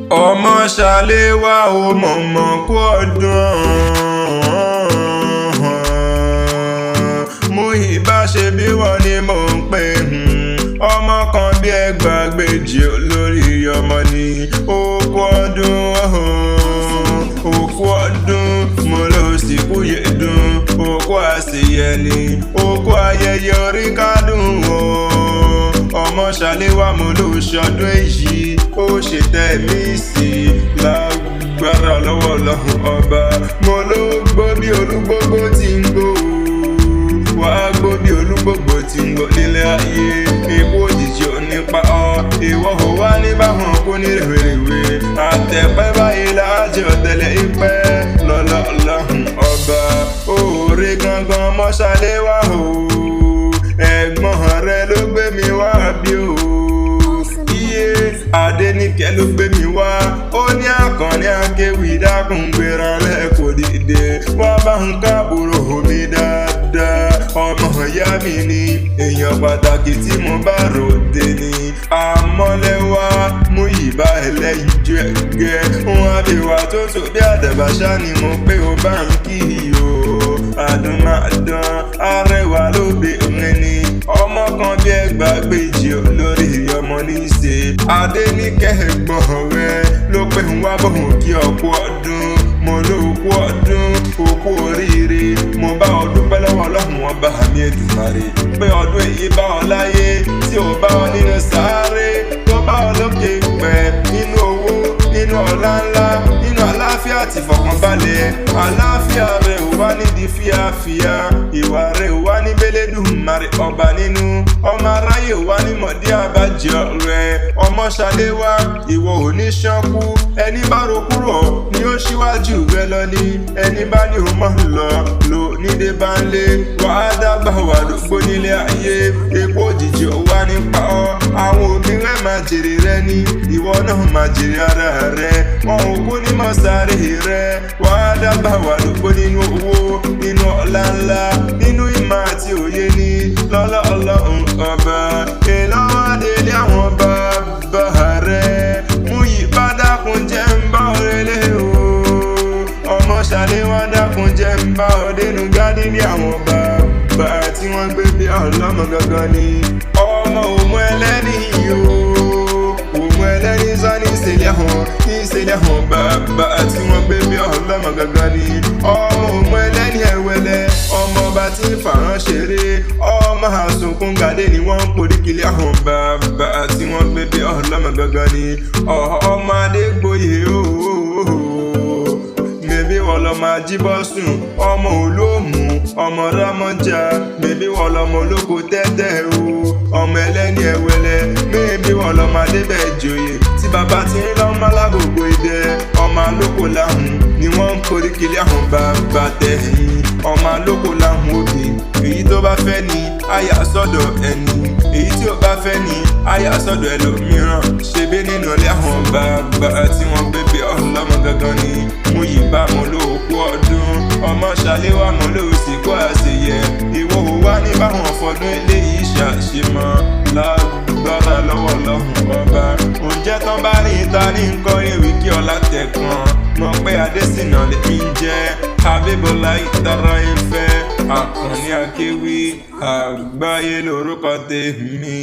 Ọmọ ṣàléwá o, mọ̀mọ́ kú ọdún. Mú ìbá ṣe bí wọ́n ní mò ń pè, ọmọ kan bí ẹgbàágbèjì olórí ọmọ ni. Òkú ọdún, òkú ọdún, mo lọ sí kúyè dùn. Òkú àṣeyẹ ni òkú ayẹyẹ orí kádùn o. Ọmọ ṣàléwá, mo ló ṣọdún èyí, ó ṣe tẹ̀mí sí lágbára lọ́wọ́ Ọlọ́run Ọba. Mo ló gbó bí olúgbógbó ti ń gbó, wàá gbó bí olúgbògbò tí ń gbó nílé ayé. Ikú òjijì ò ní pa ọ́, ìwọ ò wá ní báwọn kú ní rèwerèwe. Àtẹ̀pẹ́ báyìí láàjọ tẹ̀lé ìpẹ́ lọ́lọ́ Ọlọ́run Ọba. Òòrè gangan mọ́ṣáléwá o, ẹ̀gbọ́n rẹ ló gbé mi wá bí o. Iye Adéníkẹ́ ló gbé mi wá. Ó ní Àkànní Akéwì, dákun gbéra lẹ́kọ̀ọ́, dìde wá bá ń káàbùrò mi dáadáa. Ọmọ ìyá mi ni, èèyàn pàtàkì tí mo bá ròde ni. Àmọ́lẹ́wà mú ìbá ẹlẹ́yinjú ẹgẹ́ wọn àbíwá tó tó bí àdàbàṣá ni mo pé ó bá ń kí o. Àdùnmáàdán arẹwà lóbìnrin ni, ọmọ kan bí ẹgbàágbèjì olórí ọmọ ní í ṣe. Adéníkẹ́ ẹ̀gbọ́n rẹ ló pé ń wá bọ̀hùn kí ọkú ọdún. Mo ló kú ọdún, òkú oríire. Mo bá ọ dúpẹ́ lọ́wọ́ Ọlọ́run Ọba mi Èdùmàrè pé ọdún èyí bá ọ láyé, tí ò bá ọ nínú sáré, tó bá ọ lókè pẹ́, nínú owó, nínú ọlá ńlá, nínú àlàáfíà àti ìfọ̀kànbalẹ̀. Àlàáfíà rẹ̀ ò wá nídìí fíafíà, ìwà rẹ̀ ò wá ní bẹ́lẹ́dùmarè Ọba nínú, ọmọ aráyé ò wá ní mọ̀dí àbájọ rẹ̀. Ọmọ ṣàléwá, ìwọ ò ní ṣánkú. Ẹni bá ro kúrò ni ó ṣíwájú rẹ lọ ní, ẹni bá ní o mọ̀ lọ lò nídé bá ń lé. Wàá dàgbà, wà lógbó nílé ayé. Epo òjijì ò wá nípa ọ. Àwọn òbí rẹ máa jèrè rẹ ní, ìwọ náà máa jèrè ara rẹ. Wọn ò kú ní mọ̀sáré rẹ. Wàá dàgbà, wà lógbó nínú owó, nínú ọlá ńlá, nínú ìmọ̀ àti òye ní lọ́lá Ọlọ́run Ọba. Ìlọ́wọ́ délé àwọn bàbá rẹ, mú ìbá dákun jẹ́ ń bá òrèlé o. Ọmọ ṣàléwá, dákun jẹ́ ń bá ọ dénú gádìní àwọn bàbá tí wọ́n gbé bí ọlọ́mọ gangan ni. Ọmọ òmù ẹlẹ́ni o, òmù ẹlẹ́ni sọ ní ìṣẹ̀lẹ̀ hàn ní ìṣẹ̀lẹ̀ hàn bàbá tí wọ́n gbé bí ọlọ́mọ gangan ni. Ọmọ òmù ẹlẹ́ni ẹ̀wẹ̀lẹ̀, ọmọ ọba tí ń fàrán ṣeré, ọmọ àsunkún gàdé ni wọ́n ń poríkìlì àwọn bàbá tí wọ́n gbé bí ọlọ́mọ gangan ni. Ọmọ Adégbòye ooo, mẹbí wọn lọ máa jíbọ́ sùn, ọmọ olóòmù, ọmọ rámọ́jà, mẹbí wọn lọmọ olóko tẹ́tẹ́ o, ọmọ ẹlẹ́ni ẹ̀wẹ̀lẹ̀, mẹbí wọn lọ máa débẹ̀ joyè tí bàbá ti ń lọ́ mọ́ lágbègbè idẹ. Ọmọ alóko làhùn ni wọ́n ń koríkìlì àwọn bàbá tẹ̀yìn. Ọmọ alóko làhùn òbí, èyí tó bá fẹ́ ni àyà sọ́dọ̀ ẹni, èyí tí ò bá fẹ́ ni àyà sọ́dọ̀ ẹlòmíràn. Ṣebí nínú ilé àwọn bàbá tí wọ́n gbé bí ọlọ́mọ gangan ni. Mú yìí bá mo lóòkú ọdún. Ọmọ ṣàléwá, mo lóòsì kó àṣeyẹ. Ìwọ ò wá ní báwọn fọdún eléyìí ṣàṣemọ lágbára lọ́wọ́ Ọlọ́run Ọba. Oúnjẹ tán bá rí ìta ní nǹkan ewì kí ọlá tẹ̀kan mọ̀ pé Adésínà lèmi ń jẹ́. Abíbọ́lá ìtara ìfẹ́, Àkànní Akéwì àgbáyé lórúkọ tèmi.